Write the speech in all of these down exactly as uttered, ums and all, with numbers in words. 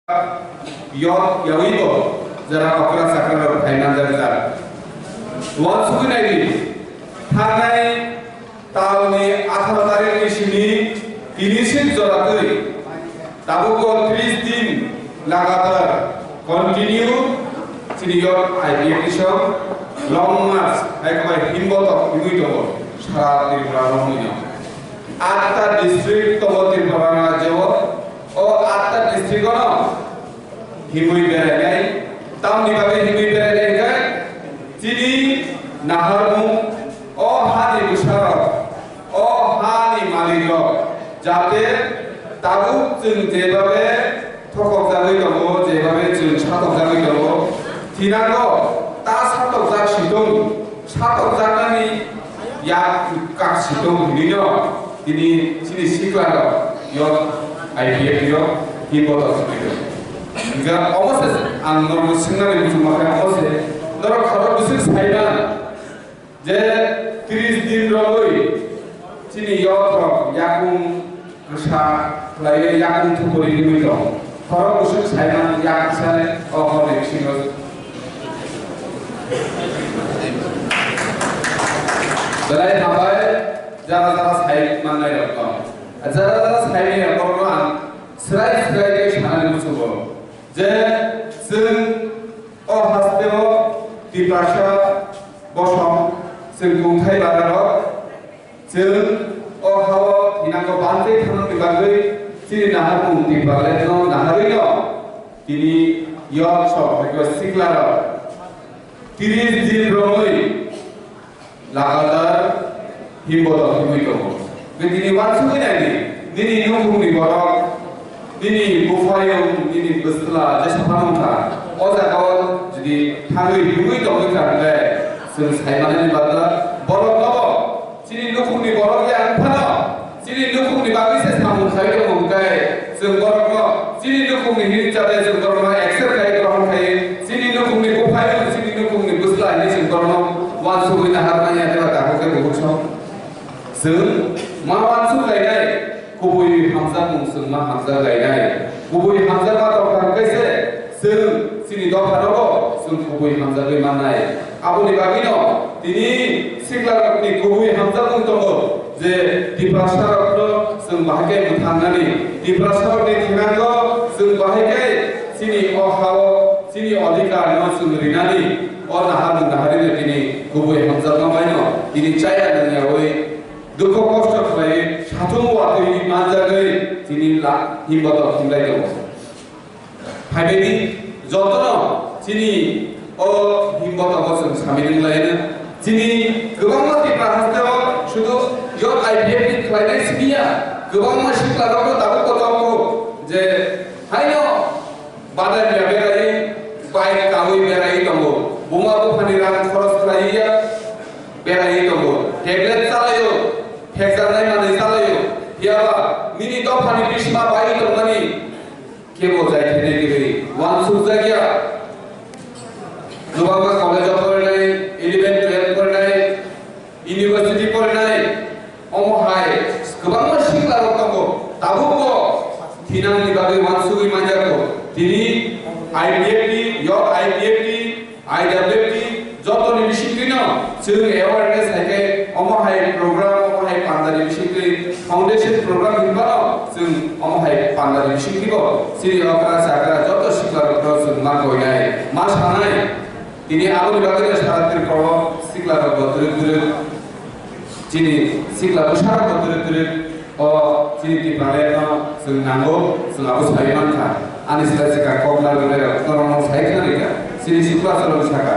Yok yawi bo jara okra chakra rok phai manjak jak. Uansugwi naidi, thangnai talni atharo tarikni simi tini sik jora twi tabukbo tris din lagatar continue chini yok I P F T song long march hai khe bai himbo tok himwi tongo sara Tripura romwino. Atta district tongo Tripura rajyo o, atta district ono himwi berainai, tamni bagwi himwi berainai hwnkhe chini naharmung o hani bwsarok, o hani malikrok jate tabuk chwng jebabe thokokjagwi tongo, jebabe chwng satokjagwi tongo, thinango ta satokjak sitong, satokjaknani yak kak sitong hinwino tini chini siklarok yok I P F T rok himbo tongwi tongo. Hingkhe omo se ang norok swngnani muchungma khe omo se, norok khorok bwswk saiman je tris din romwi chini yok rok yakung kwsa khlaiwi yakung thupuri wngwi tong. Khorok bwswk saiman yak kwsani o horni bisingo. Belai hambai jara jara sai mannai rok tong. Jara jara sai mannai rok no ang srai srai khe sanani muchungo je chwng o hasteo Tiprasa bosong chwng kungthai bara rok. Chwng o ha-o thinango bantwi thangni bagwi chini naharmung Tipralandno naharwino tini yok sok eba siklarok tris din romwi lagatar himbo tok himwi tongo. Tei tini uansugwi naidi, nini nukhungni borok, nini buphayung, nini bwsla jesa phano wngkha, o jagao jodi thangwi himwi tongwi kha hwnkhe chwng saimanani bagwi borokno chini nukhungni borok ya wng phano, chini nukhungni bagwi se samung khai tongo hwnkhe, chwng borokno chini nukhungni hinwi chade chwng borokno accept khai grohon khai, chini nukhungni buphayung, chini nukhungni bwsla hinwi chwng borokno uansugwi nahar manya tei ba tabuk khe bubuksong. Chwng ma uansuk lainai, kubui hamjakmung chwng ma hamjak lainai. Kubui hamjakma tongkha hwnkhe se chwng chini dophanobo chwng kubui hamjagwi mannai. Aboni bagwino tini siklarokni kubui hamjakmung tongo je Tiprasarokno chwng bahai khe mwthangnani, Tiprasarokni thinango chwng bahai khe chini o ha-o chini odhikarno chwng rinani, o naharmung naharino tini kubui hamjakma baino tini chaya nangyawi dukho kosto khlaiwi satung watwi manjagwi tini la himbo tok himlai tongo. Phaibadi jotono chini o himbo tongo chwng sami wnglaiano. Chini kwbangma Tipra hasteo sudu yok I P F ni khlainai simi ya, kwbangma siklarokno tabuk bo tongo je haino badai ya berai, bike kawi berai tongo, buma buphani rang khoros khlai ya berai tongo, tablet chalaio, phekjaknai manwi chalaio, phiyaba nini dophani bisma bai tongmani kebo jai thene giri uansukjakya. Kwbangma college o porinai, eleven twelve porinai, university porinai, omo hai kwbangma siklarok tongo. Tabukbo thinangni bagwi uansugwi manjak kho. Tini I P F T, yok I P F T, I W F T, jotoni bisingtwino chwng awareness hai khe omo hai program, omo hai pandani bisingtwi foundation program hinbano chwng omo hai pandani bisingtwibo chini okra chakra joto siklarokno chwng ma koinai, ma sanai. Tini aboni bagwino sara Tripura o siklarokbo twrwk twrwk, chini sikla bwsarokbo twrwk twrwk o chini Tipralandno chwng nango, chwng abo sai mankha. Ani sila sika kok narwknai rok norokno sai khna rikha. Chini sikla chwng saka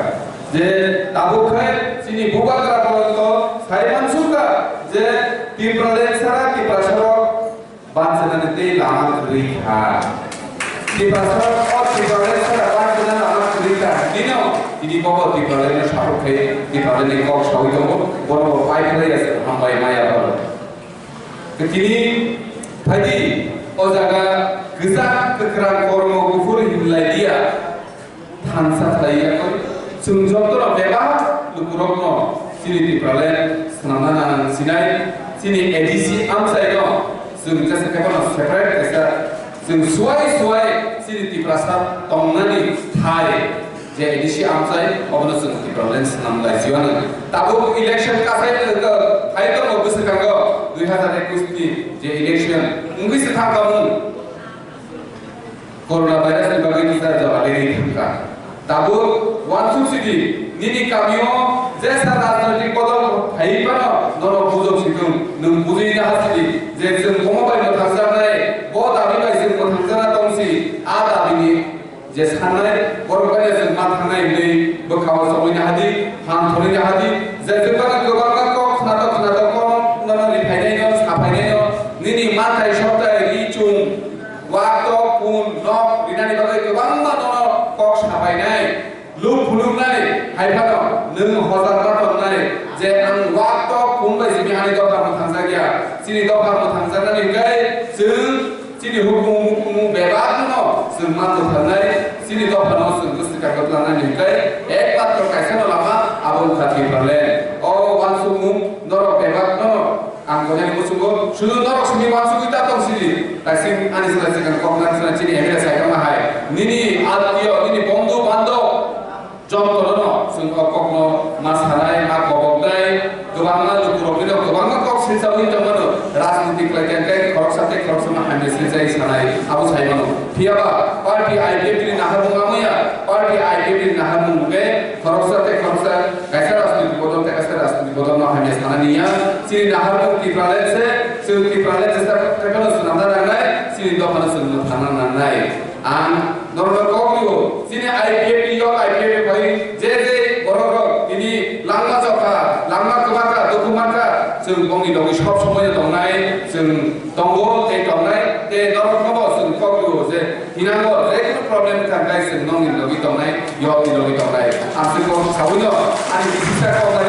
je tabuk khe chini bubagra borokno sai mansukha je Tipraland sara Tiprasarok banchanani tei lama kwrwi kha. Tiprasa o Tipraland sara banchanani lama kwrwi kha. Tino tini bobo Tipralandno support khai Tipralandni kok sawi tongo. Bono bo pai khlai ya se hambai maya bono. Tini phaidi o jaga kwchak kwkhrang kormo kuphur hinlai liya. Thansa khlai ya koi. Chwng jotono bebak lukurokno chini Tipraland swnamna nang sinai, chini A D C amchaino chwng jesa khe bono separate kaisa chwng suai suai Chini Tiprasa tongnani thai je A D C amchai obono chwng Tipraland swnam lai jiwano. Tabuk election kasai phai tongo bwswkango dui hazar ekwis ni je election wngwi se thangkha mung. Corona virus ni bagwi kisa jora deri thangkha. Tabuk wansuk sidi nini kamio jesa rajnoitik bodol phai phano nono bujok sidung nwng bujui naha sidi je chwng omo bai mwthangjaknai bo dabi bai chwng mwthangjakna tongsi a dabini je sanai borok bai chwng ma thangnai hwnwi bwkhao chongwi naha di phan thorwi naha di je chwng bana kwbangma kok khnatok khnatok kok nono riphainaino saphainaino nini manthai soktai ri chung Wak tok kun nok rinani bagwi kwbangma nono kok sapainai, luk phunuknai, hai phano nwng hozar ma tongnai je ang wak tok kun bai simi ani dopha mwthangjakya. Chini dopha mwthangjaknani hwnkhe chwng chini hukumu hukumu bebak no chwng ma mwthangnai, chini dopha no chwng bwswk kagwi tlangnani hwnkhe ekmatro kaisa no lama abo wngkha Tipraland. O wansukmung norok bebak no Ang konyani muchungo, sudu norok simi wansugwi ta tong sidi. Taising ani sida sikang kok nang sina chini M L A sai kama hai. Nini atio, nini bondhu bandhab, jotono no, sung kok kokno ma sanai, ma koboknai, kwbangma lukurok nino kwbangma kok silsa wi tongmano, rajniti khlai khe khoroksa tei khoroksa ma hamya silsa sanai, abo sai mano. Phiyaba, party I P F T ni naharmung amoya, party I P F T ni naharmung be, khoroksa tei khoroksa, kaisa rajniti bodol tei kaisa rajniti bodol no hamya sanani ya, chini naharmung Tipraland se, chwng Tipraland se sa, kaiphano swnamna nangnai, chini dophano chwng mwthangna nangnai. Ang norokno kok rio, chini I P F T yok I P F T bai je je borok rok tini langma chokha, langma kwbakha, dukhu mankha, chwng bongni logi sob somoi tongnai, chwng tongo tei tongnai, tei norokno bo chwng kok rio je hinango je kunu problem wngkha hwnkhe chwng nokni logi tongnai, yokni logi tongnai. Ang chwng kok saui no, ani bisisa kok nai